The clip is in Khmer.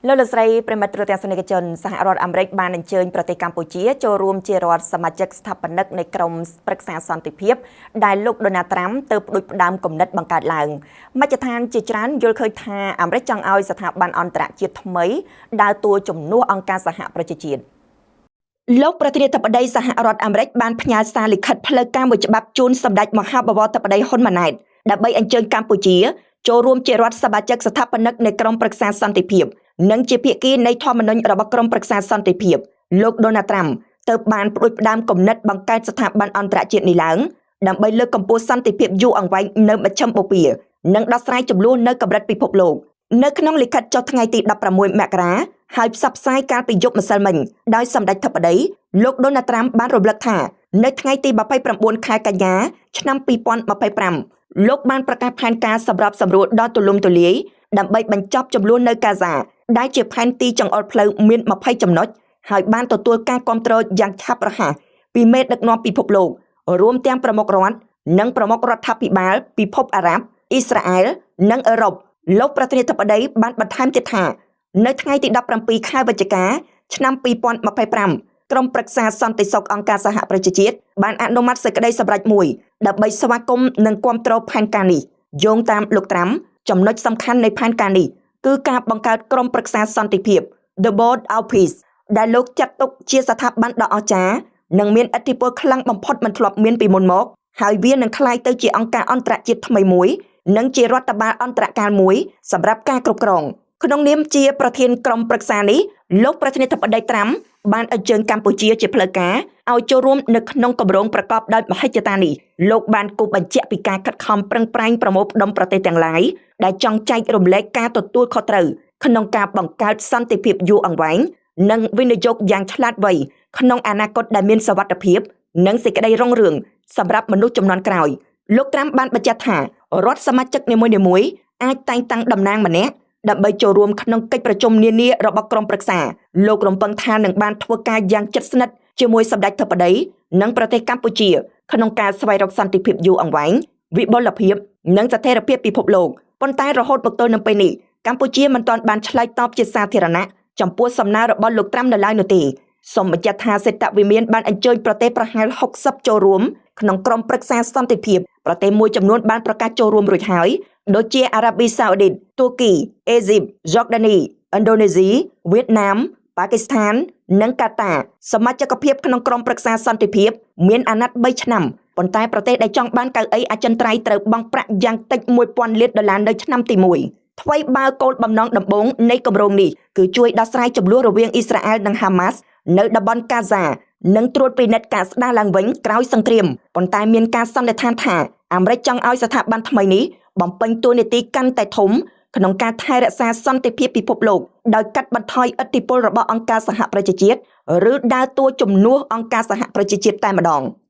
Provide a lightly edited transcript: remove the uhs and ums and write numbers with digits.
លោកលោកស្រីប្រិយមិត្តទូរទស្សនិកជនសហរដ្ឋអាមេរិកបានអញ្ជើញប្រទេសកម្ពុជាចូលរួមជារដ្ឋសមាជិកស្ថាបនិកនៃក្រុមប្រឹក្សាសន្តិភាពដែលលោកដូណាល់ត្រាំទៅផ្ដួចផ្ដើមគំនិតបង្កើតឡើងមជ្ឈដ្ឋានជាច្រើនយល់ឃើញថាអាមេរិកចង់ឲ្យស្ថាប័នអន្តរជាតិថ្មីដើរតួជំនួសអង្គការសហប្រជាជាតិលោកប្រធានាធិបតីសហរដ្ឋអាមេរិកបានផ្ញើសារលិខិតផ្លូវការមួយច្បាប់ជូនសម្ដេចមហាបវរធិបតីហ៊ុនម៉ាណែតដើម្បីអញ្ជើញកម្ពុជាចូលរួមជារដ្ឋសមាជិកស្ថាបនិកនៃក្រុមប្រឹក្សាសន្តិភាពនិងជាភាគីនៃធម្មនុញ្ញរបស់ក្រុមប្រឹក្សាសន្តិភាពលោកដូណាល់ត្រាំទើបបានផ្ដួចផ្ដើមគំនិតបង្កើតស្ថាប័នអន្តរជាតិនេះឡើងដើម្បីលើកកម្ពស់សន្តិភាពយូរអង្វែងនៅមជ្ឈិមបូព៌ានិងដោះស្រាយជម្លោះនៅកម្រិតពិភពលោកនៅក្នុងលិខិតចុះថ្ងៃទី16មករាហើយផ្សព្វផ្សាយកាលពីយប់ម្សិលមិញដោយសម្ដេចធិបតីលោកដូណាល់ត្រាំបានរំលឹកថានៅថ្ងៃទី29ខែកញ្ញាឆ្នាំ2025លោកបានប្រកាសផែនការសម្របសម្រួលដ៏ទូលំទូលាយដើម្បីបញ្ចប់ជម្លោះនៅកាហ្សាដែលជាផែនទីចង្អុលផ្លូវមាន20ចំណុចហើយបានទទួលការគាំទ្រយ៉ាងឆាប់រហ័សពីមេដឹកនាំពិភពលោករួមទាំងប្រមុខរដ្ឋនិងប្រមុខរដ្ឋាភិបាលពិភពអារ៉ាប់អ៊ីស្រាអែលនិងអឺរ៉ុបលោកប្រធានាធិបតីបានបន្ថែមទៀតថានៅថ្ងៃទី17ខែវិច្ឆិកាឆ្នាំ2025ក្រុមប្រឹក្សាសន្តិសុខអង្គការសហប្រជាជាតិបានអនុម័តសេចក្តីសម្រេចមួយដើម្បីស្វាគមន៍និងគាំទ្រផែនការនេះយោងតាមលោកត្រាំចំណុចសំខាន់នៃផែនការនេះគឺការបង្កើតក្រុមប្រឹក្សាសន្តិភាព The Board of Peace ដែលលោកចាត់ទុកជាស្ថាប័នដ៏អស្ចារ្យនិងមានឥទ្ធិពលខ្លាំងបំផុតមិនធ្លាប់មានពីមុនមកហើយវានឹងក្លាយទៅជាអង្គការអន្តរជាតិថ្មីមួយនិងជារដ្ឋបាលអន្តរកាលមួយសម្រាប់ការគ្រប់គ្រងក្នុងនាមជាប្រធានក្រុមប្រឹក្សានេះលោកប្រធានាធិបតីត្រាំបានអញ្ជើញកម្ពុជាជាផ្លូវការឲ្យចូលរួមនៅក្នុងគម្រោងប្រកបដោយមហិច្ឆតានេះលោកបានគូសបញ្ជាក់ពីការខិតខំប្រឹងប្រែងប្រមូលផ្ដុំប្រទេសទាំងឡាយដែលចង់ចែករំលែកការទទួលខុសត្រូវក្នុងការបង្កើតសន្តិភាពយូរអង្វែងនិងវិនិយោគយ៉ាងឆ្លាតវៃក្នុងអនាគតដែលមានសុវត្ថិភាពនិងសេចក្តីរុងរឿងសម្រាប់មនុស្សជំនាន់ក្រោយលោកត្រាំបានបញ្ជាក់ថារដ្ឋសមាជិកនីមួយៗអាចតែងតាំងតំណាងម្នាក់ដើម្បីចូលរួមក្នុងកិច្ចប្រជុំនានារបស់ក្រុមប្រឹក្សាលោករំពឹងថានឹងបានធ្វើការយ៉ាងជិតស្និទ្ធជាមួយសម្ដេចធិបតីនិងប្រទេសកម្ពុជាក្នុងការស្វែងរកសន្តិភាពយូរអង្វែងវិបុលភាពនិងស្ថិរភាពពិភពលោកប៉ុន្តែរហូតមកទល់នឹងពេលនេះកម្ពុជាមិនទាន់បានឆ្លើយតបជាសាធារណៈចំពោះសំណើរបស់លោកត្រាំនៅឡើយនោះទេសូមបញ្ជាក់ថាសេតវិមានបានអញ្ជើញប្រទេសប្រហែល60ចូលរួមក្នុងក្រុមប្រឹក្សាសន្តិភាពប្រទេសមួយចំនួនបានប្រកាសចូលរួមរួចហើយដូចជាអារ៉ាប៊ីសាអូឌីតទួគីអេស៊ីបយ៉ូដានីឥណ្ឌូនេស៊ីវៀតណាមប៉ាគីស្ថាននិងកាតាសមាជិកភាពក្នុងក្រុមប្រឹក្សាសន្តិភាពមានអាណត្តិ3ឆ្នាំប៉ុន្តែប្រទេសដែលចង់បានកៅអីអចិន្ត្រៃយ៍ត្រូវបង់ប្រាក់យ៉ាងតិច1000លានដុល្លារនៅឆ្នាំទី1ថ្វីបើគោលបំណងដំបូងនៃគម្រោងនេះគឺជួយដោះស្រាយជម្លោះរវាងអ៊ីស្រាអែលនិងហាម៉ាស់នៅតំបន់កាហ្សានិងត្រួតពិនិត្យការស្ដារឡើងវិញក្រោយសង្គ្រាមប៉ុន្តែមានការសន្និដ្ឋានថាអាមេរិកចង់ឲ្យស្ថាប័នថ្មីនេះបំពេញតួនាទីកាន់តែធំក្នុងការថែរក្សាសន្តិភាពពិភពលោកដោយកាត់បន្ថយឥទ្ធិពលរបស់អង្គការសហប្រជាជាតិឬដើរតួជំនួសអង្គការសហប្រជាជាតិតែម្ដង។